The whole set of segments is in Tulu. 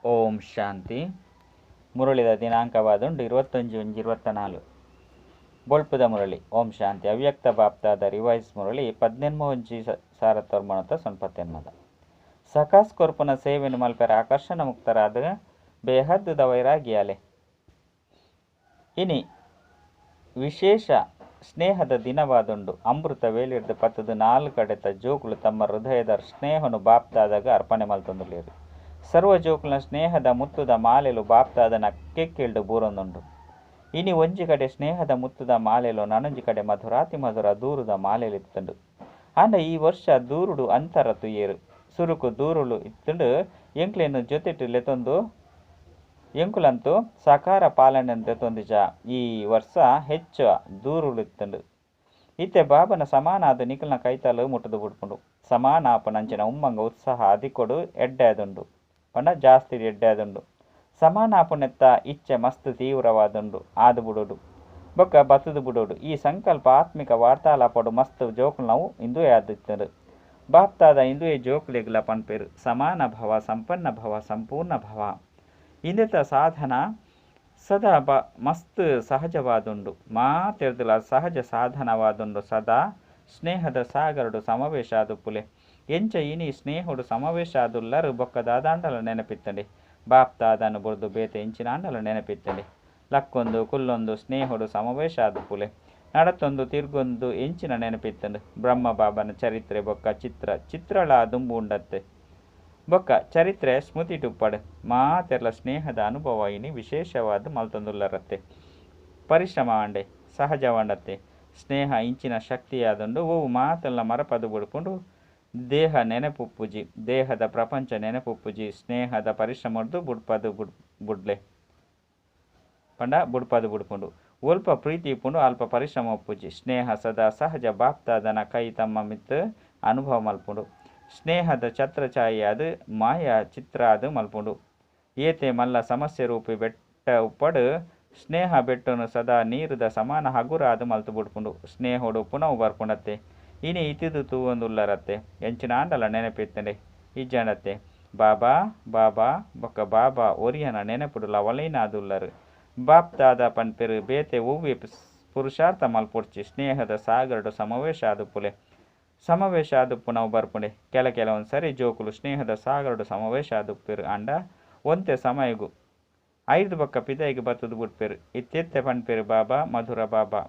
ಓಂ ಶಾಂತಿ. ಮುರಳಿದ ದಿನಾಂಕವಾದುಂಡು 21/1/24. ಬೊಳ್ಪುದ ಮುರಳಿ. ಓಂ ಶಾಂತಿ. ಅವ್ಯಕ್ತ ಬಾಪ್ತಾದ ರಿವೈಸ್ ಮುರಳಿ 18 ಸಾರತ್ತೊರ್ಮಣತ ಸೊನ್ಪತ್ತೆನ್ಮದ ಸಕಾಸ್ ಕೊರ್ಪುನ ಸೇವೆನು ಮಲ್ಪೆರ ಆಕರ್ಷಣ ಮುಕ್ತರಾದ ಬೇಹದ್ದುದ ವೈರಾಗ್ಯಾಲೆ. ಇನಿ ವಿಶೇಷ ಸ್ನೇಹದ ದಿನವಾದುಂಡು. ಅಮೃತ ವೇಳಿಡ್ದು ಪತ್ತದು ನಾಲ್ ಕಡೆತ ಜೋಕುಲು ತಮ್ಮ ಹೃದಯದ ಸ್ನೇಹನು ಬಾಪ್ತಾದಾಗ ಅರ್ಪಣೆ ಮಲ್ತೊಂದುಲ್ಲೆರ್. ಸರ್ವ ಜೋಕುಲ್ನ ಸ್ನೇಹದ ಮುತ್ತುದ ಮಾಲೆಲು ಬಾಪ್ತಾದನ ಕೆಕ್ಕಿಲ್ಡು ಬೂರೊಂದುಂಡು. ಇನಿ ಒಂಜಿ ಕಡೆ ಸ್ನೇಹದ ಮುತ್ತುದ ಮಾಲೆಲು, ನನೊಂಜಿ ಕಡೆ ಮಧುರಾತಿ ಮಧುರ ದೂರುದ ಮಾಲೆಲಿತ್ತುಂಡು. ಆಂಡ ಈ ವರ್ಷ ದೂರುಡು ಅಂತರ ತುಯೇರು ಸುರುಕು ದೂರುಲು ಇತ್ತುಂಡು. ಎಂಕ್ಲೆನ್ ಜೊತೆಟ್ ಲೆತೊಂದು ಎಂಕುಲಂತೂ ಸಾಕಾರ ಪಾಲನೆ ದೆತೊಂದಿಜ. ಈ ವರ್ಷ ಹೆಚ್ಚ ದೂರುಲು ಇತ್ತುಂಡು. ಇತ್ತೆ ಬಾಬನ ಸಮಾನಾದ ನಿಕಲ್ನ ಕೈತಾಲು ಮುಟ್ಟುದು ಬುಡ್ಪುಂಡು. ಸಮಾನಾಪನಂಚಿನ ಉಮ್ಮಂಗ ಉತ್ಸಾಹ ಅಧಿಕೊಡು ಎಡ್ಡೆದುಂಡು ಪಂಡ ಜಾಸ್ತಿ ಎಡ್ಡೆದುಂಡು. ಸಮಾನಾಪನೆತ್ತ ಇಚ್ಛೆ ಮಸ್ತ್ ತೀವ್ರವಾದುಂಡು. ಆದು ಬುಡೋಡು ಬೊಕ್ಕ ಬತ್ತದು ಬುಡೋಡು. ಈ ಸಂಕಲ್ಪ ಆತ್ಮಿಕ ವಾರ್ತಾಲಾಪಡು ಮಸ್ತ್ ಜೋಕುಲ್ನವು ಇಂದುವೇ ಆದಿತ್ತುಂಡು. ಬಾಪ್ತಾದ ಇಂದುವೇ ಜೋಕುಲೆಗ್ಲ ಪನ್ಪೇರು ಸಮಾನ ಭವ, ಸಂಪನ್ನ ಭವ, ಸಂಪೂರ್ಣ ಭವ. ಇಂದೆತ ಸಾಧನ ಸದಾ ಮಸ್ತ್ ಸಹಜವಾದುಂಡು. ಮಾತೆರ್ದಲ ಸಹಜ ಸಾಧನವಾದುಂಡು. ಸದಾ ಸ್ನೇಹದ ಸಾಗರಡು ಸಮಾವೇಶ ಆದುಪ್ಪುಲೆ. ಎಂಚ ಇನಿ ಸ್ನೇಹಡು ಸಮಾವೇಶ ಆದುಲ್ಲರು ಬೊಕ್ಕ ದಾದಾಂಡಲ ನೆನಪಿತ್ತಂಡೆ. ಬಾಪ್ತಾದನು ಬುಡ್ದು ಬೇತೆ ಇಂಚಿನಾಂಡಲ ನೆನಪಿತ್ತಂಡೆ. ಲಕ್ಕೊಂದು ಕುಲ್ಲೊಂದು ಸ್ನೇಹಡು ಸಮಾವೇಶ ಆದುಪ್ಪುಲೆ. ನಡತೊಂದು ತಿರ್ಗೊಂದು ಎಂಚಿನ ನೆನಪಿತ್ತಂಡು. ಬ್ರಹ್ಮ ಬಾಬನ ಚರಿತ್ರೆ ಬೊಕ್ಕ ಚಿತ್ರ ಚಿತ್ರಳ ದುಂಬು ಉಂಡತ್ತೆ. ಬೊಕ್ಕ ಚರಿತ್ರೆ ಸ್ಮೃತಿ ಟುಪ್ಪಡು ಮಾತೆರ್ಲ ಸ್ನೇಹದ ಅನುಭವ ಇನಿ ವಿಶೇಷವಾದ ಮಲ್ತೊಂದುಲ್ಲರತ್ತೆ. ಪರಿಶ್ರಮ ಆಂಡೆ ಸಹಜವಾಂಡತ್ತೆ. ಸ್ನೇಹ ಇಂಚಿನ ಶಕ್ತಿಯಾದುಂಡು. ಓ ಮಾತೆಲ್ಲ ಮರಪದು ಬುಡ್ಪುಂಡು. ದೇಹ ನೆನಪುಪ್ಪುಜಿ, ದೇಹದ ಪ್ರಪಂಚ ನೆನಪುಪ್ಪುಜಿ. ಸ್ನೇಹದ ಪರಿಶ್ರಮದ್ದು ಬುಡ್ಪದು ಬುಡ್ಲೆ ಪಂಡ ಬುಡ್ಪದು ಬುಡ್ಪುಂಡು. ಒಲ್ಪ ಪ್ರೀತಿ ಇಪ್ಪುಂಡು ಅಲ್ಪ ಪರಿಶ್ರಮ ಉಪ್ಪುಜಿ. ಸ್ನೇಹ ಸದಾ ಸಹಜ ಬಾಪ್ತಾದನ ಕೈ ತಮ್ಮ ಮಿತ್ತು ಅನುಭವ ಮಲ್ಪುಂಡು. ಸ್ನೇಹದ ಛತ್ರಛಾಯಿ ಅದು ಮಾಯಾ ಚಿತ್ರ ಅದು ಮಲ್ಪುಂಡು. ಏತೆ ಮಲ್ಲ ಸಮಸ್ಯೆ ರೂಪಿ ಬೆಟ್ಟ ಉಪ್ಪಡು ಸ್ನೇಹ ಬೆಟ್ಟನು ಸದಾ ನೀರುದ ಸಮಾನ ಹಗುರ ಅದು ಮಲ್ತು ಬುಡ್ಪುಂಡು. ಸ್ನೇಹೋಡು ಪುನವು ಬರ್ಪುಂಡತ್ತೆ. ಇನಿ ಇತಿದು ತೂವೊಂದುಲ್ಲರತ್ತೆ. ಎಂಚಿನಾಂಡಲ ನೆನಪಿತ್ತಂಡೆ ಇಜ್ಜಾಂಡತ್ತೆ. ಬಾಬಾ ಬಾಬಾ ಬೊಕ್ಕ ಬಾಬಾ ಒರಿಯನ ನೆನಪುಡು ಲವಲೀನಾದುಲ್ಲರು. ಬಾಪ್ತಾದ ಪನ್ಪೆರು ಬೇತೆ ಒವ್ವೆ ಪುರುಷಾರ್ಥ ಮಲ್ಪೊಡ್ಚಿ. ಸ್ನೇಹದ ಸಾಗರಡು ಸಮಾವೇಶ ಆದುಪ್ಪುಲೆ. ಸಮಾವೇಶ ಆದುಪ್ಪು ನಾವು ಬರ್ಪುಂಡೆ. ಕೆಲವೊಂದು ಸರಿ ಜೋಕುಲು ಸ್ನೇಹದ ಸಾಗರಡು ಸಮಾವೇಶ ಆದುಪ್ಪೇರು. ಆಂಡ ಒಂತೆ ಸಮಯಗು ಐದು ಬೊಕ್ಕ ಪಿದೈಗೆ ಬತ್ತದು ಬುಡ್ಪೇರು. ಇತ್ತೆತ್ತೆ ಪನ್ಪೇರು ಬಾಬಾ ಮಧುರ ಬಾಬಾ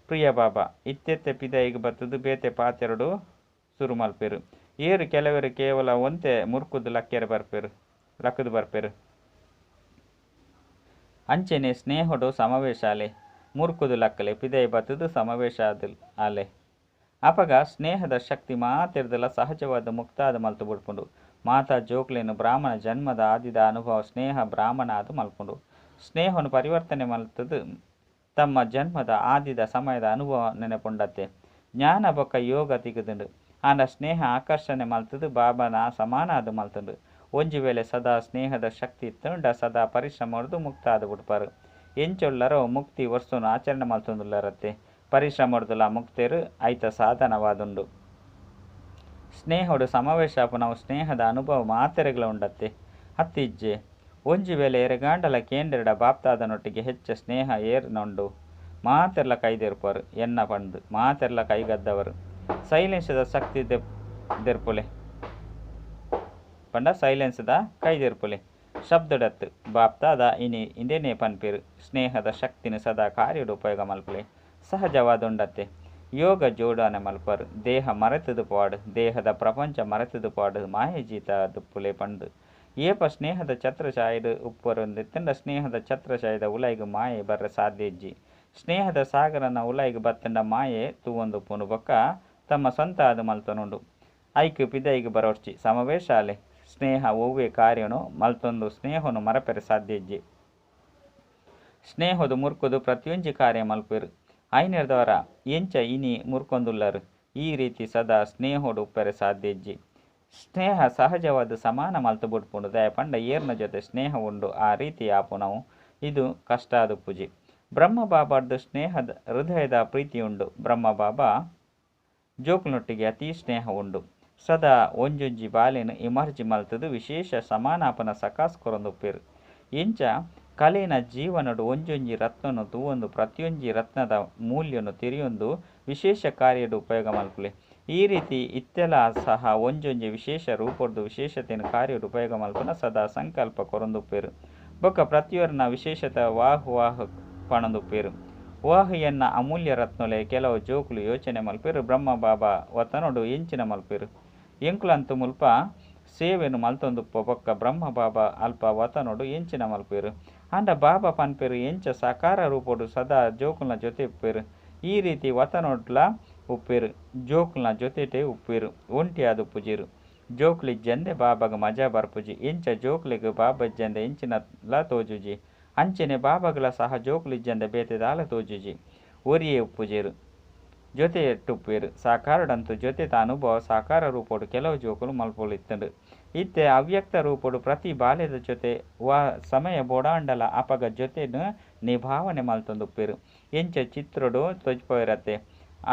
ಪ್ರಿಯ ಬಾಬಾ. ಇತ್ತೆತ್ತೆ ಪಿದೈಗೆ ಬತ್ತದು ಬೇತೆ ಪಾತೆರಡು ಸುರು ಮಲ್ಪೇರು. ಏರು ಕೆಲವರು ಕೇವಲ ಒಂತೆ ಮುರ್ಕುದು ಲಕ್ಕೆರೆ ಬರ್ಪೇರು, ಲಕ್ಕದು ಬರ್ಪೇರು. ಅಂಚೆನೆ ಸ್ನೇಹಡು ಸಮಾವೇಶ ಆಲೆ ಮುರ್ಕುದು ಲಕ್ಕಲೆ ಪಿದೈ ಬತ್ತದು ಸಮಾವೇಶ ಆಲೆ. ಅಪಗ ಸ್ನೇಹದ ಶಕ್ತಿ ಮಾತೆರ್ದಲ ಸಹಜವಾದ ಮುಕ್ತಾದ ಮಲ್ತು ಬುಡ್ಪುಂಡು. ಮಾತಾ ಜೋಕ್ಲೆನು ಬ್ರಾಹ್ಮಣ ಜನ್ಮದ ಆದಿದ ಅನುಭವ ಸ್ನೇಹ ಬ್ರಾಹ್ಮಣ ಅದು ಮಲ್ಪುಂಡು. ಸ್ನೇಹವನ್ನು ಪರಿವರ್ತನೆ ಮಲ್ತದು ತಮ್ಮ ಜನ್ಮದ ಆದಿದ ಸಮಯದ ಅನುಭವ ನೆನಪುಂಡತ್ತೆ. ಜ್ಞಾನ ಬೊಕ್ಕ ಯೋಗ ತಿಗದುಂಡು. ಆಂಡ ಸ್ನೇಹ ಆಕರ್ಷಣೆ ಮಲ್ತದು ಬಾಬನ ಸಮಾನ ಅದು ಮಲ್ತುಂಡು. ಒಂಜಿ ವೇಳೆ ಸದಾ ಸ್ನೇಹದ ಶಕ್ತಿ ಇತ್ತುಂಡ ಸದಾ ಪರಿಶ್ರಮಡ್ದು ಮುಕ್ತ ಆದ ಬುಡ್ಪಾರು. ಎಂಚೊಲ್ಲರೋ ಮುಕ್ತಿ ವರ್ಷನು ಆಚರಣೆ ಮಲ್ತೊಂದುಲ್ಲರತ್ತೆ. ಪರಿಶ್ರಮಡ್ದುಲ ಮುಕ್ತೇರು ಐತ ಸಾಧನವಾದುಂಡು. ಸ್ನೇಹಡು ಸಮಾವೇಶ ನಾವು ಸ್ನೇಹದ ಅನುಭವ ಮಾತೆರೆಗಳ ಉಂಡತ್ತೆ. ಹತ್ತಿಜ್ಜೆ ಒಂಜಿ ವೇಳೆ ಎರೆಗಾಂಡಲ ಕೇಂದ್ರಡ ಬಾಪ್ತಾದನೊಟ್ಟಿಗೆ ಹೆಚ್ಚ ಸ್ನೇಹ ಏರ್ನೊಂಡು ಮಾತೆರ್ಲ ಕೈದೆರ್ಪರು ಎನ್ನ ಪಂದು ಮಾತೆರ್ಲ ಕೈಗದ್ದವರು. ಸೈಲೆನ್ಸದ ಶಕ್ತಿ ದೆರ್ಪುಲೆ ಪಂಡ ಸೈಲೆನ್ಸ್ದ ಕೈದೆರ್ಪುಲೆ ಶಬ್ದಡತ್ತು ಬಾಪ್ತಾದ ಇನಿ ಇಂದೇನೇ ಪನ್ಪೇರು. ಸ್ನೇಹದ ಶಕ್ತಿನ ಸದಾ ಕಾರ್ಯಡು ಉಪಯೋಗ ಮಲ್ಪುಲೆ. ಸಹಜವಾದುಂಡತ್ತೆ. ಯೋಗ ಜೋಡಣೆ ಮಲ್ಪರು. ದೇಹ ಮರೆತದು ಪಾಡು, ದೇಹದ ಪ್ರಪಂಚ ಮರೆತದು ಪಾಡು ಮಾಯಜೀತ ದುಪ್ಪುಲೆ ಪಂದು. ಏಪ ಸ್ನೇಹದ ಛತ್ರಛಾಯಡು ಉಪ್ಪರೊಂದಿತ್ತಂಡ ಸ್ನೇಹದ ಛತ್ರಛಾಯದ ಉಲಾಯಿಗೆ ಮಾಯೆ ಬರ್ರೆ ಸಾಧ್ಯ ಇಜ್ಜಿ. ಸ್ನೇಹದ ಸಾಗರನ ಉಲಾಯಿಗೆ ಬತ್ತಂಡ ಮಾಯೆ ತೂವೊಂದುಪ್ಪುಂಡು ಬೊಕ್ಕ ತಮ್ಮ ಸ್ವಂತ ಅದು ಮಲ್ತೊನುಂಡು. ಐಕ್ ಪಿದೈಗೆ ಬರೋಡ್ಚಿ ಸಮಾವೇಶ ಆಲೆ. ಸ್ನೇಹ ಒವ್ವೆ ಕಾರ್ಯನು ಮಲ್ತೊಂದು ಸ್ನೇಹನು ಮರಪೆರೆ ಸಾಧ್ಯ ಇಜ್ಜಿ. ಸ್ನೇಹದ ಮುರ್ಕುದು ಪ್ರತಿಯೊಂಜಿ ಕಾರ್ಯ ಮಲ್ಪೆರು. ಐನೆರ್ದವರ ಎಂಚ ಇನಿ ಮುರ್ಕೊಂದುಲ್ಲರು. ಈ ರೀತಿ ಸದಾ ಸ್ನೇಹೋಡು ಉಪ್ಪೆರೆ ಸಾಧ್ಯ ಇಜ್ಜಿ. ಸ್ನೇಹ ಸಹಜವಾದ ಸಮಾನ ಮಲ್ತು ಬುಡ್ಪುಂಡು. ದಯ ಪಂಡ ಏರ್ನ ಜೊತೆ ಸ್ನೇಹ ಉಂಡು ಆ ರೀತಿ ಆಪುನವು ಇದು ಕಷ್ಟ ಆದುಪ್ಪುಜಿ. ಬ್ರಹ್ಮ ಬಾಬಾರ್ದು ಸ್ನೇಹದ ಹೃದಯದ ಪ್ರೀತಿ ಉಂಡು. ಬ್ರಹ್ಮ ಬಾಬಾ ಜೋಕುನೊಟ್ಟಿಗೆ ಅತಿ ಸ್ನೇಹ ಉಂಡು. ಸದಾ ಒಂಜೊಂಜಿ ಬಾಲೆನ್ ಇಮರ್ಜಿ ಮಲ್ತ್ದ್ ವಿಶೇಷ ಸಮಾನಾಪುನ ಸಕಾಸ್ ಕೊರೊಂದುಪ್ಪೆರ್. ಇಂಚ ಕಲೆನ ಜೀವನೊಡು ಒಂಜೊಂಜಿ ರತ್ನೊನು ತೂವೊಂದು ಪ್ರತಿಯೊಂಜಿ ರತ್ನದ ಮೂಲ್ಯನು ತೆರಿಯೊಂದು ವಿಶೇಷ ಕಾರ್ಯಡ್ ಉಪಯೋಗ ಮಲ್ಪುಲೆ. ಈ ರೀತಿ ಇತ್ತೆಲಾ ಸಹ ಒಂಜೊಂಜಿ ವಿಶೇಷ ರೂಪೊರ್ದು ವಿಶೇಷತೆನ್ ಕಾರ್ಯಡ್ ಉಪಯೋಗ ಮಲ್ಪುನ ಸದಾ ಸಂಕಲ್ಪ ಕೊರೊಂದುಪ್ಪೆರ್. ಬೊಕ್ಕ ಪ್ರತಿಯೊರ್ನ ವಿಶೇಷತೆ ವಾಹ್ ವಾಹ್ ಪನೊಂದುಪ್ಪೆರ್. ವಾಹ್ ಎನ್ನ ಅಮೂಲ್ಯ ರತ್ನೊಲೆ ಕೆಲವು ಜೋಕುಲು ಯೋಚನೆ ಮಲ್ಪೆರ್ ಬ್ರಹ್ಮ ಬಾಬಾ ವತನೊಡು ಎಂಚಿನ ಮಲ್ಪೆರ್. ಎಂಕುಲಂತೂ ಮುಲ್ಪ ಸೇವೆನ್ ಮಲ್ತೊಂದುಪ್ಪ ಬೊಕ್ಕ ಬ್ರಹ್ಮ ಬಾಬಾ ಅಲ್ಪ ವತನೊಡು ಎಂಚಿನ ಮಲ್ಪೆರ್. ಆಂಡ ಬಾಬಾ ಪನ್ಪೆರ್ ಎಂಚ ಸಾಕಾರ ರೂಪೊಡು ಸದಾ ಜೋಕುಲ್ನ ಜೊತೆ ಉಪ್ಪೆರ್. ಈ ರೀತಿ ವತನೊಡ್ಲ ಉಪ್ಪೆರ್. ಜೋಕುಲ್ನ ಜೊತೆಟೇ ಉಪ್ಪೆರ್. ಒಂಟಿಯಾದ್ ಉಪ್ಪುಜೆರ್. ಜೋಕುಲಿಜ್ಜಂದೆ ಬಾಬಾಗ್ ಮಜಾ ಬರ್ಪುಜಿ. ಎಂಚ ಜೋಕುಲೆಗ್ ಬಾಬಾ ಇಜ್ಜಂದೆ ಎಂಚಿನಲ ತೋಜುಜಿ. ಅಂಚೆನೆ ಬಾಬಾಗ್ಲ ಸಹ ಜೋಕುಲಿಜ್ಜಂದೆ ಬೇತೆ ದಾಲ ತೋಜುಜಿ. ಒರಿಯೇ ಉಪ್ಪುಜೆರ್. ಜೊತೆಟ್ ಉಪ್ಪುವೆರ್. ಸಾಕಾರಡಂತೂ ಜೊತೆತ ಅನುಭವ ಸಾಕಾರ ರೂಪೊಡು ಕೆಲವು ಜೋಕುಲು ಮಲ್ಪೊಲಿತ್ತ್ಂಡ್. ಇತ್ತೆ ಅವ್ಯಕ್ತ ರೂಪೊಡು ಪ್ರತಿ ಬಾಲೆದ ಜೊತೆ ವಾ ಸಮಯ ಬೋಡಾಂಡಲ ಅಪಗ ಜೊತೆನ್ ನಿಭಾವಣೆ ಮಲ್ತೊಂದುಪ್ಪೆರ್. ಎಂಚ ಚಿತ್ರೊಡು ತೋಜ್ಪಾವೆರತ್ತೆ.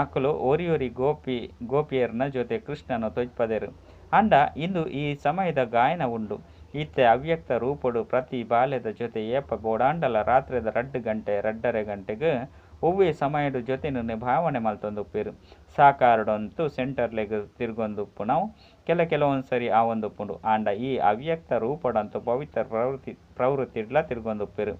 ಅಕುಲು ಒರಿಯೊರಿ ಗೋಪಿ ಗೋಪಿಯೆರ್ನ ಜೊತೆ ಕೃಷ್ಣನ್ ತೋಜ್ಪಾದೆರ್. ಆಂಡ ಇಂದು ಈ ಸಮಯದ ಗಾಯನ ಉಂಡು. ಇತ್ತೆ ಅವ್ಯಕ್ತ ರೂಪೊಡು ಪ್ರತಿ ಬಾಲೆದ ಜೊತೆ ಏಪ ಬೋಡಾಂಡಲ ರಾತ್ರೆದ ರಡ್ಡ್ ಗಂಟೆ, ರಡ್ಡರೆ ಗಂಟೆಗ್ ಒವ್ವೇ ಸಮಯಡ್ ಜೊತೆನ್ ನಿಭಾವಣೆ ಮಲ್ತೊಂದುಪ್ಪೆರ್. ಸಾಕಾರಡಂತೂ ಸೆಂಟರ್ಲೆಗ್ ತಿರ್ಗೊಂದುಪ್ಪುನವು ಕೆಲ ಕೆಲವೊಂದು ಸರಿ ಆವೊಂದುಪ್ಪುಂಡು. ಆಂಡ ಈ ಅವ್ಯಕ್ತ ರೂಪೊಡಂತೂ ಪವಿತ್ರ ಪ್ರವೃತ್ತಿ ಪ್ರವೃತ್ತಿಡ್ಲ ತಿರ್ಗೊಂದುಪ್ಪೆರ್.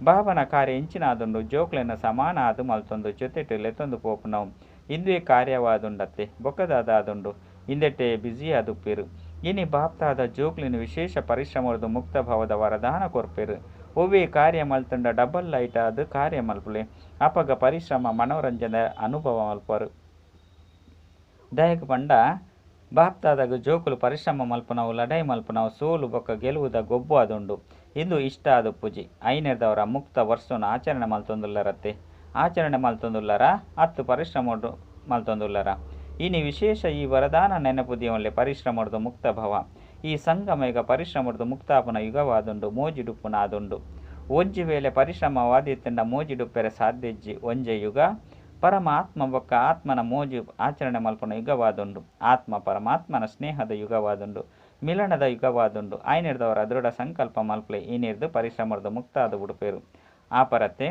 ಬಾಬನ ಕಾರ್ಯ ಇಂಚಿನಾದುಂಡು. ಜೋಕ್ಲೆನ ಸಮಾನ ಆದ್ ಮಲ್ತೊಂದು ಜೊತೆಟ್ ಲೆತೊಂದು ಪೋಪುನವು. ಇಂದುವೇ ಕಾರ್ಯವಾದುಂಡತ್ತೆ ಬೊಕ್ಕ ದಾದಾದುಂಡು. ಇಂದೆಟೇ ಬ್ಯುಸಿಯಾದುಪ್ಪೆರ್. ಇನಿ ಬಾಪ್ತಾದ ಜೋಕ್ಲೆನ್ ವಿಶೇಷ ಪರಿಶ್ರಮೊರ್ದು ಮುಕ್ತ ಭವದ ವರದಾನ ಕೊರ್ಪೆರ್. ಒವ್ವೇ ಕಾರ್ಯ ಮಲ್ತ್ಂಡ ಡಬಲ್ ಲೈಟ್ ಆದ್ ಕಾರ್ಯ ಮಲ್ಪುಲೆ. ಅಪಗ ಪರಿಶ್ರಮ ಮನೋರಂಜನೆ ಅನುಭವ ಮಲ್ಪುವರ್. ದಾಯೆಗ್ ಪಂಡ ಬಾಪ್ತಾದಗ್ ಜೋಕುಲು ಪರಿಶ್ರಮ ಮಲ್ಪುನವು, ಲಡಾಯಿ ಮಲ್ಪುನವು, ಸೋಲು ಬೊಕ್ಕ ಗೆಲುವುದ ಗೊಬ್ಬು ಆದುಂಡು. ಇಂದು ಇಷ್ಟ ಆದುಪ್ಪುಜಿ. ಐನೆರ್ದಾವರ ಮುಕ್ತ ವರ್ಷೊನು ಆಚರಣೆ ಮಲ್ತೊಂದುಲ್ಲರತ್ತೆ. ಆಚರಣೆ ಮಲ್ತೊಂದುಲ್ಲರಾ ಅತ್ತ್ ಪರಿಶ್ರಮೊಡು ಮಲ್ತೊಂದುಲ್ಲರಾ. ಇನಿ ವಿಶೇಷ ಈ ವರದಾನ ನೆನಪು ದೀವೊನ್ಲೆ ಪರಿಶ್ರಮೊರ್ದು ಮುಕ್ತ ಭವ. ಈ ಸಂಗಮಯುಗ ಪರಿಶ್ರಮೊರ್ದು ಮುಕ್ತ ಆಪುನ ಯುಗವಾದುಂಡು ಮೋಜಿಡುಪ್ಪುನ ಆದುಂಡು. ಒಂಜಿ ವೇಳೆ ಪರಿಶ್ರಮವಾದಿತ್ತ್ಂಡ ಮೋಜಿಡುಪ್ಪೆರೆ ಸಾಧ್ಯ ಇಜ್ಜಿ. ಒಂಜೇ ಯುಗ ಪರಮ ಆತ್ಮ ಬೊಕ್ಕ ಆತ್ಮನ ಮೋಜು ಆಚರಣೆ ಮಲ್ಪುನ ಯುಗವಾದುಂಡು. ಆತ್ಮ ಪರಮಾತ್ಮನ ಸ್ನೇಹದ ಯುಗವಾದುಂಡು. ಮಿಲನದ ಯುಗವಾದುಂಡು. ಐನೆರ್ದಾವರ ದೃಢ ಸಂಕಲ್ಪ ಮಲ್ಪುಲೆ ಇನಿರ್ದ್ ಪರಿಶ್ರಮೊರ್ದು ಮುಕ್ತ ಆದ್ ಬುಡ್ಪೆರ್. ಆಪರತ್ತೆ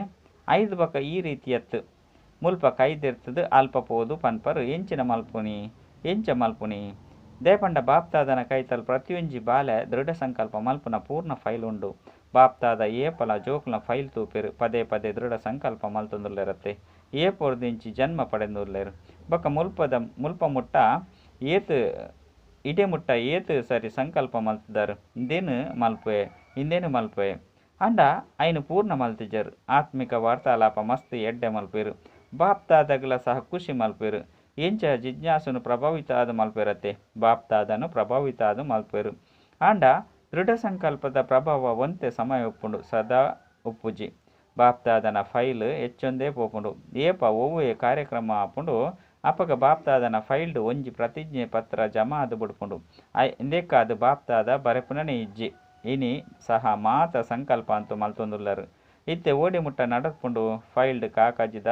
ಐರ್ದ್ ಬೊಕ್ಕ ಈ ರೀತಿಯತ್ ಮುಲ್ಪ ಕೈದೆರ್ತ್ದ್ ಅಲ್ಪ ಪೋದು ಪನ್ಪರ್ ಎಂಚಿನ ಮಲ್ಪುನಿ ಎಂಚ ಮಲ್ಪುನಿ. ದಾಯೆ ಪಂಡ ಬಾಪ್ತಾದನ ಕೈತಲ್ ಪ್ರತಿಯೊಂಜಿ ಬಾಲೆ ದೃಢ ಸಂಕಲ್ಪ ಮಲ್ಪುನ ಪೂರ್ಣ ಫೈಲ್ ಉಂಡು. ಬಾಪ್ತಾದ ಏಪಲ ಜೋಕುಲ್ನ ಫೈಲ್ ತೂಪೆರ್. ಪದೇ ಪದೇ ದೃಢ ಸಂಕಲ್ಪ ಮಲ್ತೊಂದುಲ್ಲೆರತ್ತೆ. ಏಪೊರ್ದಿಂಚಿ ಜನ್ಮ ಪಡೆದುಲ್ಲೆರ್. ಬೊಕ್ಕ ಮುಲ್ಪದ ಮುಲ್ಪ ಮುಟ್ಟ ಏತ್ ಇಡೆ ಮುಟ್ಟ ಏತ್ ಸರಿ ಸಂಕಲ್ಪ ಮಲ್ತ್ದರ್. ಇಂದೆನ್ ಮಲ್ಪುವೆ ಇಂದೆನ್ ಮಲ್ಪುವೆ. ಆಂಡ ಐನ್ ಪೂರ್ಣ ಮಲ್ತಿಜೆರ್. ಆತ್ಮಿಕ ವಾರ್ತಾಲಾಪ ಮಸ್ತ್ ಎಡ್ಡೆ ಮಲ್ಪುವೆರ್. ಬಾಪ್ತಾದಗ್ಲ ಸಹ ಖುಷಿ ಮಲ್ಪುವೆರ್. ಎಂಚ ಜಿಜ್ಞಾಸುನು ಪ್ರಭಾವಿತ ಆದ್ ಮಲ್ಪುವೆರತ್ತೆ. ಬಾಪ್ತಾದನ್ ಪ್ರಭಾವಿತ ಆದ್ ಮಲ್ಪುವೆರ್. ಆಂಡ ದೃಢ ಸಂಕಲ್ಪದ ಪ್ರಭಾವ ಒಂತೆ ಸಮಯ ಉಪ್ಪುಂಡು ಸದಾ ಉಪ್ಪುಜಿ. ಬಾಪ್ತಾದನ ಫೈಲ್ ಎಚ್ಚೊಂದೇ ಪೋಪುಂಡು. ಏಪ ಒವ್ವೇ ಕಾರ್ಯಕ್ರಮ ಆಪುಂಡು ಅಪಗ ಬಾಪ್ತಾದನ ಫೈಲ್ಡ್ ಒಂಜಿ ಪ್ರತಿಜ್ಞೆ ಪತ್ರ ಜಮಾ ಆದ್ ಬುಡ್ಪುಂಡು. ಇಂದೆಕ್ಕಾದ್ ಬಾಪ್ತಾದ ಬರೆಪುನನೇ ಇಜ್ಜಿ. ಇನಿ ಸಹ ಮಾತ ಸಂಕಲ್ಪ ಅಂತೂ ಮಲ್ತೊಂದುಲ್ಲರ್. ಇತ್ತೆ ಓಡೆ ಮುಟ್ಟ ನಡಪುಂಡು ಫೈಲ್ಡ್ ಕಾಕಜಿದ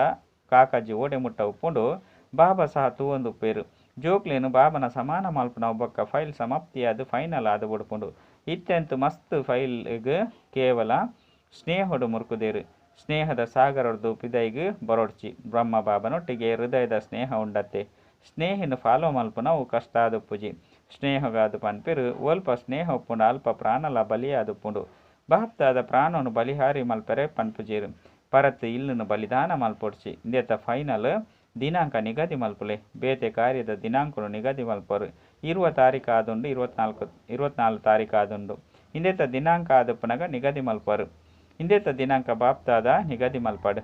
ಕಾಕಜಿ ಓಡೆ ಮುಟ್ಟ ಉಪ್ಪುಂಡು ಬಾಬಾ ಸಹ ತೂವೊಂದುಪ್ಪೆರ್. ಜೋಕ್ಲೆನ್ ಬಾಬನ ಸಮಾನ ಮಲ್ಪುನವು ಬೊಕ್ಕ ಫೈಲ್ ಸಮಾಪ್ತಿಯಾದ್ ಫೈನಲ್ ಆದ್ ಬುಡ್ಪುಂಡು. ಇತ್ತೆಂತು ಮಸ್ತ್ ಫೈಲ್ಗ್ ಕೇವಲ ಸ್ನೇಹೊಡು ಮುರ್ಕುದೆರ್. ಸ್ನೇಹದ ಸಾಗರೊರ್ದು ಪಿದೈಗ್ ಬರೊಡ್ಚಿ. ಬ್ರಹ್ಮ ಬಾಬನೊಟ್ಟಿಗೆ ಹೃದಯದ ಸ್ನೇಹ ಉಂಡತ್ತೆ. ಸ್ನೇಹಿನ್ ಫಾಲೋ ಮಲ್ಪುನವು ಕಷ್ಟ ಆದುಪ್ಪುಜಿ. ಸ್ನೇಹಗಾದ್ ಪನ್ಪೆರ್ ಒಲ್ಪ ಸ್ನೇಹ ಉಪ್ಪುಂಡು ಅಲ್ಪ ಪ್ರಾಣಲ ಬಲಿಯಾದುಪ್ಪುಂಡು. ಬಾಪ್ತಾದ ಪ್ರಾಣನು ಬಲಿಹಾರಿ ಮಲ್ಪೆರೆ ಪನ್ಪುಜೆರ್. ಪರತ್ ಇಲ್ಲುನು ಬಲಿದಾನ ಮಲ್ಪೊಡ್ಚಿ. ಇಂದೆತ ಫೈನಲ್ ದಿನಾಂಕ ನಿಗದಿ ಮಲ್ಪುಲೆ. ಬೇತೆ ಕಾರ್ಯದ ದಿನಾಂಕನು ನಿಗದಿ ಮಲ್ಪರು. 20 ತಾರೀಕು ಆದುಂಡು 24 24 ತಾರೀಕು ಆದುಂಡು. ಇಂದೆತ ದಿನಾಂಕ ಆದುಪ್ಪುನಗ ನಿಗದಿ ಮಲ್ಪರು. ಇಂದೆತ ದಿನಾಂಕ ಬಾಪ್ತಾದ ನಿಗದಿ ಮಲ್ಪಡು.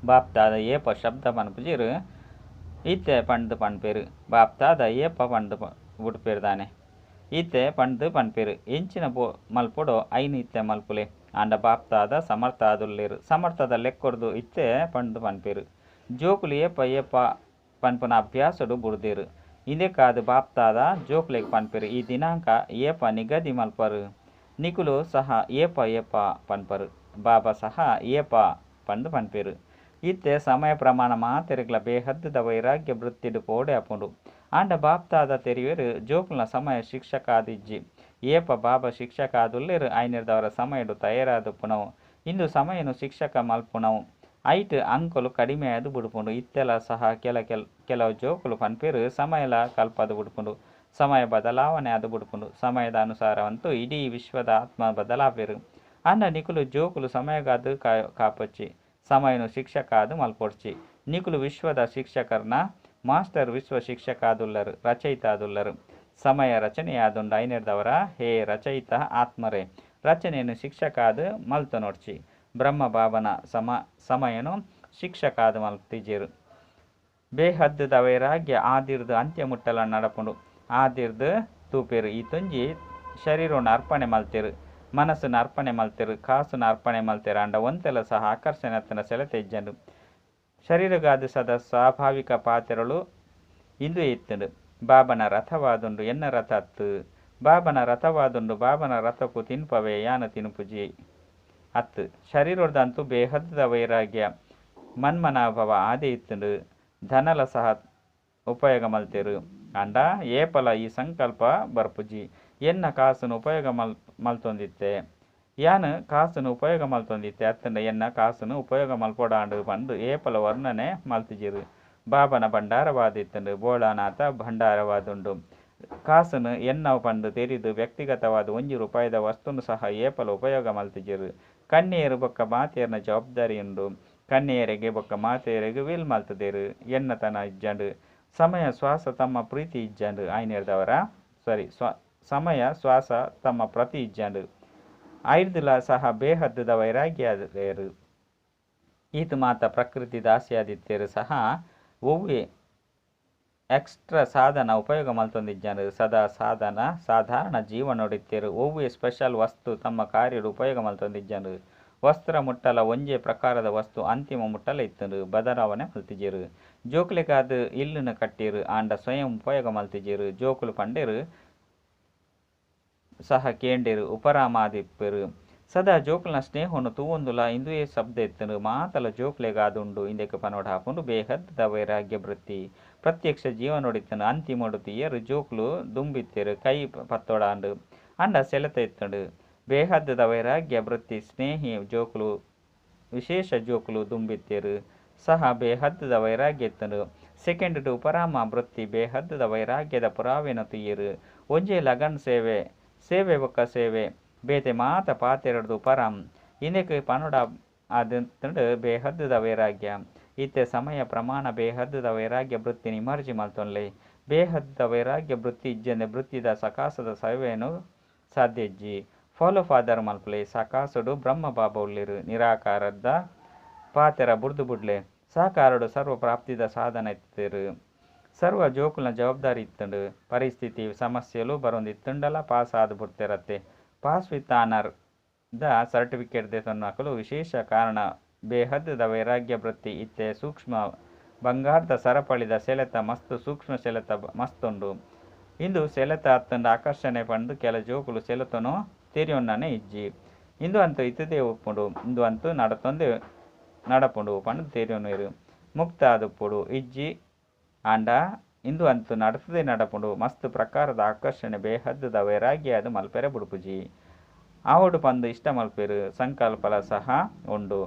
ಬಾಪ್ತಾದ ಏಪ ಶಬ್ದ ಪನ್ಪುಜೆರ್. ಇತ್ತೆ ಪಂಡ್ದ್ ಪನ್ಪೆರ್. ಬಾಪ್ತಾದ ಏಪ ಪಂಡ್ದ್ ಬುಡ್ಪೆರ್ ದಾನೆ. ಇತ್ತೆ ಪಂಡ್ದ್ ಪನ್ಪೆರ್. ಎಂಚಿನ ಬೋ ಮಲ್ಪೊಡೋ ಐನ್ ಇತ್ತೆ ಮಲ್ಪುಲೆ. ಆಂಡ ಬಾಪ್ತಾದ ಸಮರ್ಥ ಆದುಲ್ಲೆರ್. ಸಮರ್ಥದ ಲೆಕ್ಕೊರ್ದು ಇತ್ತೆ ಪಂಡ್ದ್ ಪನ್ಪೆರ್. ಜೋಕುಲು ಏಪ ಏಪ ಪನ್ಪುನ ಅಭ್ಯಾಸೊಡು ಬುಡ್ದೆರ್. ಇಂದೆಕ್ಕಾದ್ ಬಾಪ್ತಾದ ಜೋಕ್ಲೆಗ್ ಪನ್ಪೆರ್ ಈ ದಿನಾಂಕ ಏಪ ನಿಗದಿ ಮಲ್ಪರು. ನಿಕುಲು ಸಹ ಏಪ ಏಪ ಪನ್ಪರ್. ಬಾಬಾ ಸಹ ಏಪ ಪಂದ್ ಪನ್ಪೆರ್. ಇತ್ತೆ ಸಮಯ ಪ್ರಮಾಣ ಮಾತೆರೆಗ್ಲಾ ಬೇಹದ್ದುದ ವೈರಾಗ್ಯ ವೃತ್ತಿಡ್ ಪೋವೊಡೇ ಆಪುಂಡು. ಆಂಡ ಬಾಪ್ತಾದ ತೆರಿವೆರ್ ಜೋಕುಲ್ನ ಸಮಯ ಶಿಕ್ಷಕಾದಿಜ್ಜಿ. ಏಪ ಬಾಬಾ ಶಿಕ್ಷಕ ಆದುಲ್ಲೆರ್ ಐನೆರ್ದಾವರ ಸಮಯಡ್ ತಯಾರಾದುಪ್ಪುನವು. ಇಂದು ಸಮಯನ್ ಶಿಕ್ಷಕ ಮಲ್ಪುನವು. ಐಟ್ ಅಂಕಲು ಕಡಿಮೆ ಆದ್ ಬುಡ್ಪುಂಡು. ಇತ್ತೆಲ ಸಹ ಕೆಲ ಕೆಲವು ಜೋಕುಲು ಪನ್ಪೆರ್ ಸಮಯಲ ಕಲ್ಪಾದ್ ಬುಡ್ಪುಂಡು. ಸಮಯ ಬದಲಾವಣೆ ಆದ್ ಬುಡ್ಪುಂಡು. ಸಮಯದ ಅನುಸಾರವಂತೂ ಇಡೀ ವಿಶ್ವದ ಆತ್ಮ ಬದಲಾಪೆರ್. ಆಂಡ ನಿಕುಲು ಜೋಕುಲು ಸಮಯಗಾದ್ ಕಾಪೊಚ್ಚಿ. ಸಮಯನು ಶಿಕ್ಷಕ ಆದ್ ಮಲ್ಪೊಡ್ಚಿ. ನಿಕುಲು ವಿಶ್ವದ ಶಿಕ್ಷಕರ್ನ ಮಾಸ್ಟರ್ ವಿಶ್ವ ಶಿಕ್ಷಕ ಆದುಲ್ಲರ್ ರಚಯಿತ ಆದುಲ್ಲರ್. ಸಮಯ ರಚನೆಯಾದುಂಡು ಐನೆರ್ದವರ ಹೇ ರಚಯಿತ ಆತ್ಮರೇ ರಚನೆಯನ್ನು ಶಿಕ್ಷಕ ಆದ್ ಮಲ್ತೊನೊಡ್ಚಿ. ಬ್ರಹ್ಮ ಬಾಬನ ಸಮಯನು ಶಿಕ್ಷಕ ಆದ್ ಮಲ್ತಿಜೆರ್. ಬೇಹದ್ದುದ ವೈರಾಗ್ಯ ಆದಿರ್ದ್ ಅಂತ್ಯ ಮುಟ್ಟಲ ನಡಪುಂಡು. ಆದಿರ್ದ್ ತೂಪೆರ್ ಈತೊಂಜಿ ಶರೀರನ್ ಅರ್ಪಣೆ ಮಲ್ತೆರ್. ಮನಸ್ಸುನ್ ಅರ್ಪಣೆ ಮಲ್ತೆರ್. ಕಾಸುನ್ ಅರ್ಪಣೆ ಮಲ್ತೆರ್. ಆಂಡ ಒಂತೆಲ ಸಹ ಆಕರ್ಷಣೆ ಅತ್ತಂಡ ಸೆಳೆತ ಇಜ್ಜಂಡ್. ಶರೀರಗಾದ ಸದಾ ಸ್ವಾಭಾವಿಕ ಪಾತ್ರಗಳು ಇಂದುವೆ ಇತ್ತುಂಡು. ಬಾಬನ ರಥವಾದುಂಡು ಎನ್ನ ರಥ ಅತ್ತು. ಬಾಬನ ರಥವಾದುಂಡು ಬಾಬನ ರಥಕ್ಕೂ ತಿನ್ಪವೆ ಯಾನು ತಿನ್ಪುಜಿ ಅತ್ತು. ಶರೀರದಂತೂ ಬೇಹದ್ದುದ ವೈರಾಗ್ಯ ಮನ್ಮನಾಭವ ಆದೇ ಇತ್ತುಂಡು. ಧನಲ ಸಹ ಉಪಯೋಗ ಮಲ್ತೆರ್. ಆಂಡ ಏಪಲ ಈ ಸಂಕಲ್ಪ ಬರ್ಪುಜಿ. ಎನ್ನ ಕಾಸುನು ಉಪಯೋಗ ಮಲ್ತೊಂದಿತ್ತೆ. ಯಾನ್ ಕಾಸುನು ಉಪಯೋಗ ಮಲ್ತೊಂದಿತ್ತೆ ಅತ್ತಂಡ ಎನ್ನ ಕಾಸುನು ಉಪಯೋಗ ಮಲ್ಪೊಡಾಂಡು ಪಂದ್ ಏಪಲ ವರ್ಣನೆ ಮಲ್ತಿಜೆರ್. ಬಾಬನ ಭಂಡಾರವಾದಿತ್ತುಂಡು. ಬೋಳಾನಾಥ ಭಂಡಾರವಾದುಂಡು. ಕಾಸುನು ಎನ್ನವು ಪಂದ್ ತೆರಿದು ವ್ಯಕ್ತಿಗತವಾದ ಒಂಜಿ ರೂಪಾಯಿದ ವಸ್ತುನು ಸಹ ಏಪಲ ಉಪಯೋಗ ಮಲ್ತಿಜೆರ್. ಕನ್ಯೆಯರು ಬೊಕ್ಕ ಮಾತೆಯರ್ನ ಜವಾಬ್ದಾರಿ ಉಂಡು. ಕನ್ಯೆಯರಿಗೆ ಬೊಕ್ಕ ಮಾತೆಯರಿಗೆ will ಮಲ್ತುದೆರ್. ಎನ್ನತನ ಇಜ್ಜಂಡು. ಸಮಯ ಶ್ವಾಸ ತಮ್ಮ ಪ್ರೀತಿ ಇಜ್ಜಂಡು ಆಯ್ನೆರ್ದವರ ಸಾರಿ ಸಮಯ ಶ್ವಾಸ ತಮ್ಮ ಪ್ರತಿ ಇಜ್ಜಂಡು. ಐರ್ದಲ ಸಹ ಬೇಹದ್ದುದ ವೈರಾಗ್ಯ ಆದೇರ್. ಈತ್ ಮಾತ ಪ್ರಕೃತಿ ದಾಸಿಯಾದಿತ್ತೆರ್ ಸಹ ಒವ್ವೆ ಎಕ್ಸ್ಟ್ರಾ ಸಾಧನ ಉಪಯೋಗ ಮಲ್ತೊಂದಿಜ್ಜಂಡು. ಸದಾ ಸಾಧನ ಸಾಧಾರಣ ಜೀವನೊಡಿತ್ತೆರ್. ಒವ್ವೆ ಸ್ಪೆಷಲ್ ವಸ್ತು ತಮ್ಮ ಕಾರ್ಯಡ್ ಉಪಯೋಗ ಮಲ್ತೊಂದಿಜ್ಜಂಡು. ವಸ್ತ್ರ ಮುಟ್ಟಲ ಒಂಜೇ ಪ್ರಕಾರದ ವಸ್ತು ಅಂತಿಮ ಮುಟ್ಟಲ ಇತ್ತುಂಡು. ಬದಲಾವಣೆ ಮಲ್ತಿಜೆರ್. ಜೋಕ್ಲೆಗಾದ್ ಇಲ್ಲುನು ಕಟ್ಟೆರ್. ಆಂಡ ಸ್ವಯಂ ಉಪಯೋಗ ಮಲ್ತಿಜೆರ್. ಜೋಕುಲು ಪಂಡೆರ್ ಸಹ ಕೇಂಡೆರ್ ಉಪರಾಮಾದಿಪ್ಪೆರ್. ಸದಾ ಜೋಕುಲ್ನ ಸ್ನೇಹನು ತೂವೊಂದುಲ ಇಂದುವೇ ಶಬ್ದ ಇತ್ತುಂಡು. ಮಾತಲ ಜೋಕ್ಲೆಗಾದುಂಡು ಇಂದೆಕ್ ಪನೊಡಾಪುಂಡು ಬೇಹದ್ದುದ ವೈರಾಗ್ಯ ವೃತ್ತಿ. ಪ್ರತ್ಯಕ್ಷ ಜೀವನೊಡಿತ್ತುಂಡು. ಅಂತಿಮೊಡು ತೂಯೆರ್ ಜೋಕುಲು ದುಂಬಿತ್ತೆರ್ ಕೈ ಪತ್ತೊಡಾಂಡು. ಆಂಡ ಸೆಳೆತ ಇತ್ತುಂಡು. ಬೇಹದ್ದುದ ವೈರಾಗ್ಯ ವೃತ್ತಿ ಸ್ನೇಹಿ ಜೋಕುಲು ವಿಶೇಷ ಜೋಕುಲು ದುಂಬಿತ್ತೆರ್ ಸಹ ಬೇಹದ್ದುದ ವೈರಾಗ್ಯ ಇತ್ತುಂಡು. ಸೆಕೆಂಡ್ ಉಪರಾಮ ವೃತ್ತಿ ಬೇಹದ್ದುದ ವೈರಾಗ್ಯದ ಪುರಾವೆನು ತೂಯೆರ್. ಒಂಜೇ ಲಗನ್ ಸೇವೆ ಸೇವೆ ಬೊಕ್ಕ ಸೇವೆ ಬೇತೆ ಮಾತ ಪಾತೆರಡ್ದು ಉಪರಾಮ್ ಇಂದೆಕ್ ಪನೊಡ ಆದಿತ್ತುಂಡು ಬೇಹದ್ದುದ ವೈರಾಗ್ಯ. ಇತ್ತೆ ಸಮಯ ಪ್ರಮಾಣ ಬೇಹದ್ದುದ ವೈರಾಗ್ಯ ವೃತ್ತಿನ ಇಮರ್ಜಿ ಮಲ್ತೊನ್ಲೆ. ಬೇಹದ್ದುದ ವೈರಾಗ್ಯ ವೃತ್ತಿ ಇಜ್ಜಂದೆ ವೃತ್ತಿದ ಸಕಾಸದ ಸೇವೆಯನ್ನು ಸಾಧ್ಯ ಇಜ್ಜಿ. ಫಾಲೋ ಫಾದರ್ ಮಲ್ಪುಲೆ. ಸಕಾಸುಡು ಬ್ರಹ್ಮ ಬಾಬಾ ಉಲ್ಲೆರ್. ನಿರಾಕಾರದ ಪಾತೆರ ಬುಡ್ದು ಬುಡ್ಲೆ. ಸಾಕಾರಡು ಸರ್ವ ಪ್ರಾಪ್ತಿದ ಸಾಧನ ಇತ್ತೆರ್. ಸರ್ವ ಜೋಕುಲ್ನ ಜವಾಬ್ದಾರಿ ಇತ್ತುಂಡು. ಪರಿಸ್ಥಿತಿ ಸಮಸ್ಯೆಲು ಬರೊಂದಿತ್ತುಂಡಲ ಪಾಸ್ ಆದ್ ಬುಡ್ತೆರತ್ತೆ. ಪಾಸ್ ವಿತ್ ಆನರ್ ದ ಸರ್ಟಿಫಿಕೇಟ್ ದೆತೊನ್ನಕುಲು ವಿಶೇಷ ಕಾರಣ ಬೇಹದ್ದುದ ವೈರಾಗ್ಯ ವೃತ್ತಿ ಇತ್ತೆ ಸೂಕ್ಷ್ಮ ಬಂಗಾರ್ದ ಸರಪಳಿದ ಸೆಳೆತ ಮಸ್ತ್ ಸೂಕ್ಷ್ಮ ಸೆಳೆತ ಮಸ್ತ್ ಉಂಡು. ಇಂದು ಸೆಳೆತ ಅತ್ತಂಡ ಆಕರ್ಷಣೆ ಪಂದ್ ಕೆಲ ಜೋಕುಲು ಸೆಳೆತನು ತೆರಿಯೊನ್ನನೆ ಇಜ್ಜಿ. ಇಂದು ಅಂತೂ ಇತ್ತದೇ ಉಪ್ಪುಂಡು. ಇಂದು ಅಂತೂ ನಡತೊಂದೇ ನಡಪುಂಡು ಪಂದ್ ತೆರಿಯೊನ್ವೆರ್. ಮುಕ್ತ ಆದುಪ್ಪೊಡು ಇಜ್ಜಿ ಆಂಡ ಇಂದು ಅಂತೂ ನಡತದೇ ನಡಪುಂಡು. ಮಸ್ತ್ ಪ್ರಕಾರದ ಆಕರ್ಷಣೆ ಬೇಹದ್ದುದ ವೈರಾಗ್ಯ ಆದ್ ಮಲ್ಪೆರೆ ಬುಡ್ಪುಜಿ. ಆವೊಡು ಪಂದ್ ಇಷ್ಟ ಮಲ್ಪೆರ್. ಸಂಕಲ್ಪಲ ಸಹ ಉಂಡು.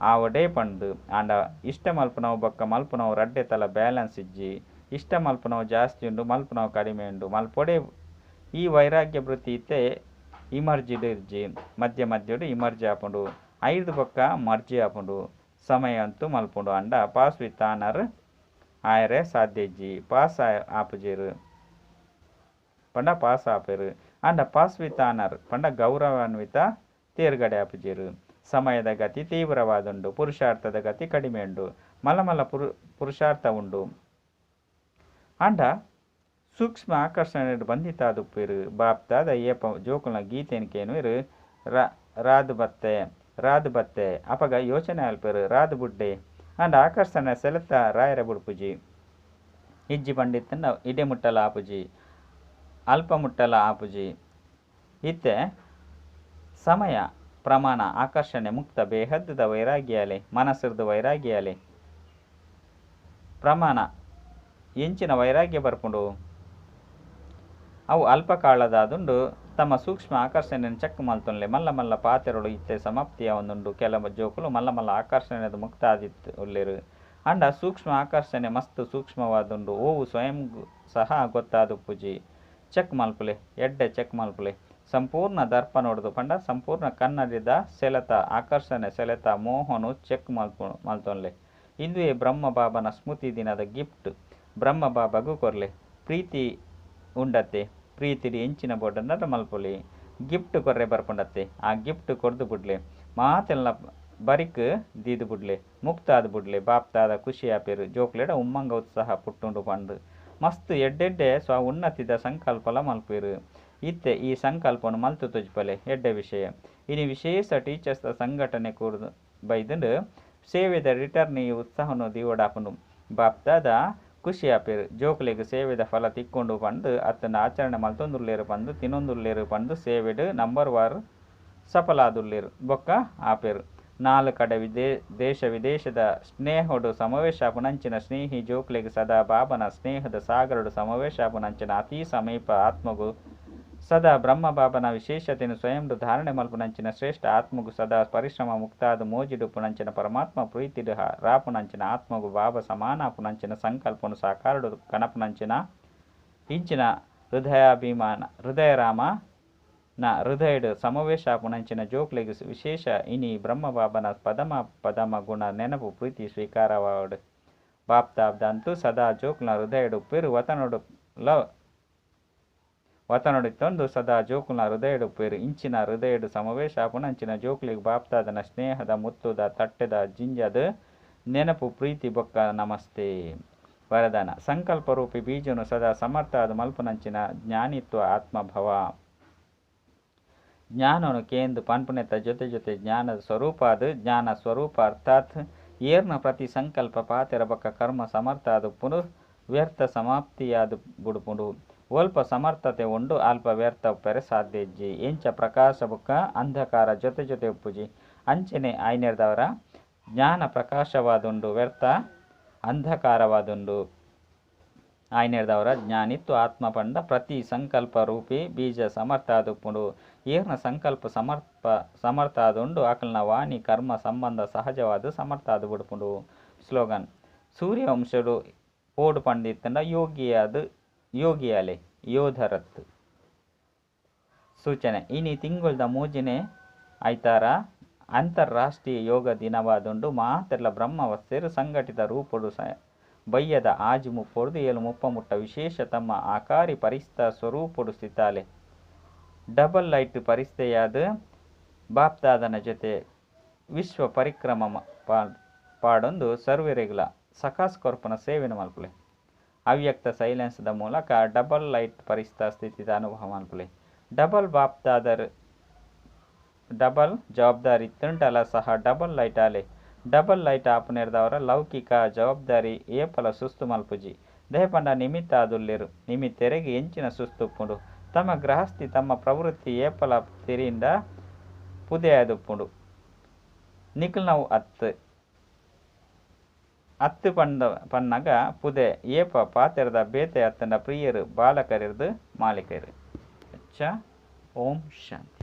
ಆವಡೇ ಪಂದ್ ಆಂಡ ಇಷ್ಟ ಮಲ್ಪುನವು ಬೊಕ್ಕ ಮಲ್ಪುನವು ರಡ್ಡೆ ತಲ ಬ್ಯಾಲೆನ್ಸ್ ಇಜ್ಜಿ. ಇಷ್ಟ ಮಲ್ಪುನವು ಜಾಸ್ತಿ ಉಂಡು ಮಲ್ಪುನವು ಕಡಿಮೆ ಉಂಡು. ಮಲ್ಪೊಡೇ ಈ ವೈರಾಗ್ಯ ವೃತ್ತಿ ಇತ್ತೆ ಇಮರ್ಜಿಡ್ ಇಜ್ಜಿ. ಮಧ್ಯ ಮಧ್ಯಡು ಇಮರ್ಜಿ ಆಪುಂಡು. ಐರ್ದ್ ಬೊಕ್ಕ ಮರ್ಜಿ ಆಪುಂಡು. ಸಮಯ ಅಂತೂ ಮಲ್ಪುಂಡು. ಆಂಡ ಪಾಸ್ ವಿತ್ ಆನರ್ ಆಯೆರೆ ಸಾಧ್ಯ ಇಜ್ಜಿ. ಪಾಸ್ ಆಪುಜೆರ್ ಪಂಡ ಪಾಸ್ ಆಪೆರ್. ಆಂಡ ಪಾಸ್ ವಿತ್ ಆನರ್ ಪಂಡ ಗೌರವಾನ್ವಿತ ತೇರ್ಗಡೆ ಆಪುಜೆರ್. ಸಮಯದ ಗತಿ ತೀವ್ರವಾದುಂಡು. ಪುರುಷಾರ್ಥದ ಗತಿ ಕಡಿಮೆ ಉಂಡು. ಮಲ್ಲ ಮಲ್ಲ ಪುರುಷಾರ್ಥ ಉಂಡು. ಆಂಡ ಸೂಕ್ಷ್ಮ ಆಕರ್ಷಣೆಡ್ ಬಂಧಿತಾದುಪ್ಪೆರ್. ಬಾಪ್ತಾದ ಏಪ ಜೋಕುಲ್ನ ಗೀತೆನ್ ಕೇನುವೆರ್. ರಾದ್ ಬತ್ತೆ ರಾದ್ ಬತ್ತೆ ಅಪಗ ಯೋಚನೆ ಅಲ್ಪೆರ್ ರಾದ್ ಬುಡ್ಡೆ. ಆಂಡ ಆಕರ್ಷಣೆ ಸೆಳೆತ ರಾಯೆರೆ ಬುಡ್ಪುಜಿ. ಇಜ್ಜಿ ಪಂಡಿತ್ತಂಡ ಇಡೆ ಮುಟ್ಟಲ ಆಪುಜಿ. ಅಲ್ಪ ಮುಟ್ಟಲ ಆಪುಜಿ. ಇತ್ತೆ ಸಮಯ ಪ್ರಮಾಣ ಆಕರ್ಷಣೆ ಮುಕ್ತ ಬೇಹದ್ದುದ ವೈರಾಗ್ಯಾಲೆ ಮನಸ್ಸುರ್ದು ವೈರಾಗ್ಯಾಲೆ ಪ್ರಮಾಣ ಎಂಚಿನ ವೈರಾಗ್ಯ ಬರ್ಪುಂಡು. ಅವು ಅಲ್ಪಕಾಲದಾದುಂಡು. ತಮ್ಮ ಸೂಕ್ಷ್ಮ ಆಕರ್ಷಣೆಯನ್ನು ಚೆಕ್ ಮಲ್ತೊನ್ಲೆ. ಮಲ್ಲ ಮಲ್ಲ ಪಾತೆರೊಳು ಇತ್ತೆ ಸಮಾಪ್ತಿಯಾವೊಂದುಂಡು. ಕೆಲ ಜೋಕುಲು ಮಲ್ಲ ಮಲ್ಲ ಆಕರ್ಷಣೆದ ಮುಕ್ತ ಆದಿತ್ತು ಉಲ್ಲೆರ್. ಆಂಡ ಸೂಕ್ಷ್ಮ ಆಕರ್ಷಣೆ ಮಸ್ತ್ ಸೂಕ್ಷ್ಮವಾದುಂಡು. ಓವು ಸ್ವಯಂ ಸಹ ಗೊತ್ತಾದುಪ್ಪುಜಿ. ಚೆಕ್ ಮಲ್ಪುಲೆ, ಎಡ್ಡೆ ಚೆಕ್ ಮಲ್ಪುಲೆ. ಸಂಪೂರ್ಣ ದರ್ಪಣೊಡ್ದು ಪಂಡ ಸಂಪೂರ್ಣ ಕನ್ನಡಿದ ಸೆಳೆತ ಆಕರ್ಷಣೆ ಸೆಳೆತ ಮೋಹನು ಚೆಕ್ ಮಲ್ತೊನ್ಲೆ. ಇಂದುವೇ ಬ್ರಹ್ಮ ಬಾಬನ ಸ್ಮೃತಿ ದಿನದ ಗಿಫ್ಟ್ ಬ್ರಹ್ಮ ಬಾಬಾಗು ಕೊರ್ಲೆ. ಪ್ರೀತಿ ಉಂಡತ್ತೆ, ಪ್ರೀತಿಡ್ ಎಂಚಿನ ಬೋಡಂಡ ಮಲ್ಪೊಲಿ. ಗಿಫ್ಟ್ ಕೊರ್ರೆ ಬರ್ಪುಂಡತ್ತೆ, ಆ ಗಿಫ್ಟ್ ಕೊರ್ದು ಬುಡ್ಲೆ. ಮಾತೆಲ್ಲ ಬರಿಕ್ ದೀದು ಬುಡ್ಲೆ, ಮುಕ್ತಾದ್ ಬುಡ್ಲೆ. ಬಾಪ್ತಾದ ಖುಷಿ ಆಪೇರು. ಜೋಕ್ಲೆಡ ಉಮ್ಮಂಗ ಉತ್ಸಾಹ ಪುಟ್ಟುಂಡು ಪಂಡು ಮಸ್ತ್ ಎಡ್ಡೆಡ್ಡೆ ಸ್ವ ಉನ್ನತಿದ ಸಂಕಲ್ಪಲ ಮಲ್ಪೇರು. ಇತ್ತೆ ಈ ಸಂಕಲ್ಪನು ಮಲ್ತು ತೊಜ್ಪಲೆ ಎಡ್ಡೆ ವಿಷಯ. ಇನಿ ವಿಶೇಷ ಟೀಚರ್ಸ್ ಸಂಘಟನೆ ಕೂರ್ದು ಬೈದುಂಡು. ಸೇವೆದ ರಿಟರ್ನ್ ಈ ಉತ್ಸಾಹವನ್ನು ದೀವಡಾಪುಂಡು. ಬಾಪ್ತಾದ ಖುಷಿ ಆಪೇರು. ಜೋಕ್ಲೆಗ್ ಸೇವೆದ ಫಲ ತಿಕ್ಕೊಂಡು ಪಂದು ಅತ್ತನ ಆಚರಣೆ ಮಲ್ತೊಂದುಲ್ಲೇರು ಪಂದು ತಿನ್ನೊಂದುಲ್ಲೇರು ಪಂದು ಸೇವೆಡ್ ನಂಬರ್ ವಾರ್ ಸಫಲಾದುಲ್ಲೇರು ಬೊಕ್ಕ ಆಪೇರು. ನಾಲ್ ಕಡೆ ದೇಶ ವಿದೇಶದ ಸ್ನೇಹಡು ಸಮಾವೇಶ ಆಪುನಂಚಿನ ಸ್ನೇಹಿ ಜೋಕ್ಲೆಗ್ ಸದಾ ಬಾಬನ ಸ್ನೇಹದ ಸಾಗರಡು ಸಮಾವೇಶ ಆಪುನಂಚಿನ ಅತಿ ಸಮೀಪ ಆತ್ಮಗು ಸದಾ ಬ್ರಹ್ಮ ಬಾಬನ ವಿಶೇಷತೆಯನ್ನು ಸ್ವಯಂ ಧಾರಣೆ ಮಲ್ಪುನಂಚಿನ ಶ್ರೇಷ್ಠ ಆತ್ಮಗು ಸದಾ ಪರಿಶ್ರಮ ಮುಕ್ತಾದ ಮೋಜಿಡುಪುನಂಚಿನ ಪರಮಾತ್ಮ ಪ್ರೀತಿಡು ರಾಪುನಂಚಿನ ಆತ್ಮಗು ಬಾಬ ಸಮಾನ ಆಪುನಂಚಿನ ಸಂಕಲ್ಪನು ಸಾಕಾರಡು ಕಣಪುನಂಚಿನ ಇಂಚಿನ ಹೃದಯಾಭಿಮಾನ ಹೃದಯರಾಮ ನ ಹೃದಯಡು ಸಮಾವೇಶ ಆಪುನಂಚಿನ ಜೋಕ್ಲೆಗ್ ವಿಶೇಷ ಇನಿ ಬ್ರಹ್ಮ ಬಾಬನ ಪದಮ ಪದಮ ಗುಣ ನೆನಪು ಪ್ರೀತಿ ಸ್ವೀಕಾರವಾಡು. ಬಾಪ್ತಾಬ್ದಂತೂ ಸದಾ ಜೋಕ್ಲ ಹೃದಯಡು ಪೆರು ವತನಡು ಲ ವತನಡಿತ್ತೊಂದು ಸದಾ ಜೋಕುಲ್ನ ಹೃದಯಡು ಪೇರು ಇಂಚಿನ ಹೃದಯಡು ಸಮಾವೇಶ ಆಪುನಂಚಿನ ಜೋಕ್ಲೆಗ್ ಬಾಪ್ತಾದನ ಸ್ನೇಹದ ಮುತ್ತುದ ತಟ್ಟೆದ ಜಿಂಜದ ನೆನಪು ಪ್ರೀತಿ ಬೊಕ್ಕ ನಮಸ್ತೆ. ವರದಾನ ಸಂಕಲ್ಪ ರೂಪಿ ಬೀಜನು ಸದಾ ಸಮರ್ಥ ಆದ ಮಲ್ಪುನಂಚಿನ ಜ್ಞಾನಿತ್ವ ಆತ್ಮಭವ. ಜ್ಞಾನನು ಕೇಂದ್ರ ಪನ್ಪುನೆತ ಜೊತೆ ಜೊತೆ ಜ್ಞಾನದ ಸ್ವರೂಪ ಅದು ಜ್ಞಾನ ಸ್ವರೂಪ ಅರ್ಥಾತ್ ಏರ್ನ ಪ್ರತಿ ಸಂಕಲ್ಪ ಪಾತೆರ ಬೊಕ್ಕ ಕರ್ಮ ಸಮರ್ಥ ಆದುಪ್ಪುಂಡು ವ್ಯರ್ಥ ಸಮಾಪ್ತಿಯಾದ ಬುಡುಪುಂಡು. ಒಲ್ಪ ಸಮರ್ಥತೆ ಉಂಡು ಅಲ್ಪ ವ್ಯರ್ಥ ಉಪ್ಪೆರೆ ಸಾಧ್ಯ ಇಜ್ಜಿ. ಎಂಚ ಪ್ರಕಾಶ ಬೊಕ್ಕ ಅಂಧಕಾರ ಜೊತೆ ಜೊತೆ ಉಪ್ಪುಜಿ ಅಂಚನೆ ಆಯ್ನೆರ್ದವರ ಜ್ಞಾನ ಪ್ರಕಾಶವಾದುಂಡು ವ್ಯರ್ಥ ಅಂಧಕಾರವಾದುಂಡು. ಆಯ್ನೆರ್ದವರ ಜ್ಞಾನಿತ್ವ ಆತ್ಮ ಪಂಡ ಪ್ರತಿ ಸಂಕಲ್ಪ ರೂಪಿ ಬೀಜ ಸಮರ್ಥ ಆದುಪ್ಪುಂಡು. ಏರ್ನ ಸಂಕಲ್ಪ ಸಮರ್ಥ ಆದುಂಡು ಆಕಲ್ನ ವಾಣಿ ಕರ್ಮ ಸಂಬಂಧ ಸಹಜವಾದ ಸಮರ್ಥ ಆದು ಬಿಡುಪುಂಡು. ಸ್ಲೋಗನ್ ಸೂರ್ಯವಂಶಡು ಪೋಡು ಪಂಡಿತ್ತಂಡ ಯೋಗಿಯಾದ ಯೋಗಿಯಾಲೆ ಯೋಧರತ್. ಸೂಚನೆ ಇನಿ ತಿಂಗುಳ್ದ ಮೂಜಿನೆ ಐತಾರ ಅಂತಾರಾಷ್ಟ್ರೀಯ ಯೋಗ ದಿನವಾದುಂಡು. ಮಾತೆರ್ಲ ಬ್ರಹ್ಮವಸ್ತೆರು ಸಂಘಟಿತ ರೂಪಡು ಬಯ್ಯದ ಆಜಿ ಮುಪ್ಪೊಡ್ದು ಏಳು ಮುಪ್ಪ ಮುಟ್ಟ ವಿಶೇಷ ತಮ್ಮ ಆಕಾರಿ ಪರಿಸ್ತ ಸ್ವರೂಪಡು ಸ್ಥಿತಾಲೆ ಡಬಲ್ ಲೈಟ್ ಪರಿಸ್ಥೆಯಾದ ಬಾಪ್ತಾದನ ಜೊತೆ ವಿಶ್ವ ಪರಿಕ್ರಮ ಪಾಡೊಂದು ಸರ್ವೆರೆಗ್ಲ ಸಕಾಸ್ ಕೊರ್ಪನ ಸೇವೆನ ಮಲ್ಪುಲೆ. ಅವ್ಯಕ್ತ ಸೈಲೆನ್ಸ್ದ ಮೂಲಕ ಡಬಲ್ ಲೈಟ್ ಪರಿಸ್ತ ಸ್ಥಿತಿದ ಅನುಭವ ಮಲ್ಪುಲೆ. ಡಬಲ್ ಬಾಪ್ತಾದರ್ ಡಬಲ್ ಜವಾಬ್ದಾರಿ ತಿಂಟಲ ಸಹ ಡಬಲ್ ಲೈಟ್ ಆಲೆ. ಡಬಲ್ ಲೈಟ್ ಆಪುನೆರ್ದವರ ಲೌಕಿಕ ಜವಾಬ್ದಾರಿ ಏಪಲ ಸುಸ್ತು ಮಲ್ಪುಜಿ. ದಯಪಂಡ ನಿಮಿತ್ತ ಆದುಲ್ಲೇರು ನಿಮಿತ್ತೆರೆಗ್ ಎಂಚಿನ ಸುಸ್ತು ಉಪ್ಪುಂಡು. ತಮ್ಮ ಗೃಹಸ್ಥಿ ತಮ್ಮ ಪ್ರವೃತ್ತಿ ಏಪಲ ತಿರಿಂಡ ಪುದೆಯಾದುಪ್ಪುಂಡು. ನಿಖಲ್ನವು ಅತ್ತು ಅತ್ತು ಪಂಡ ಪನ್ನಗ ಪುದೆ ಏಪ ಪಾತೆರದ ಬೇತೆ ಅತ್ತಂಡ ಪ್ರಿಯರು ಬಾಲಕರಿರ್ದು ಮಾಲೀಕರು. ಅಚ್ಚ ಓಂ ಶಾಂತಿ.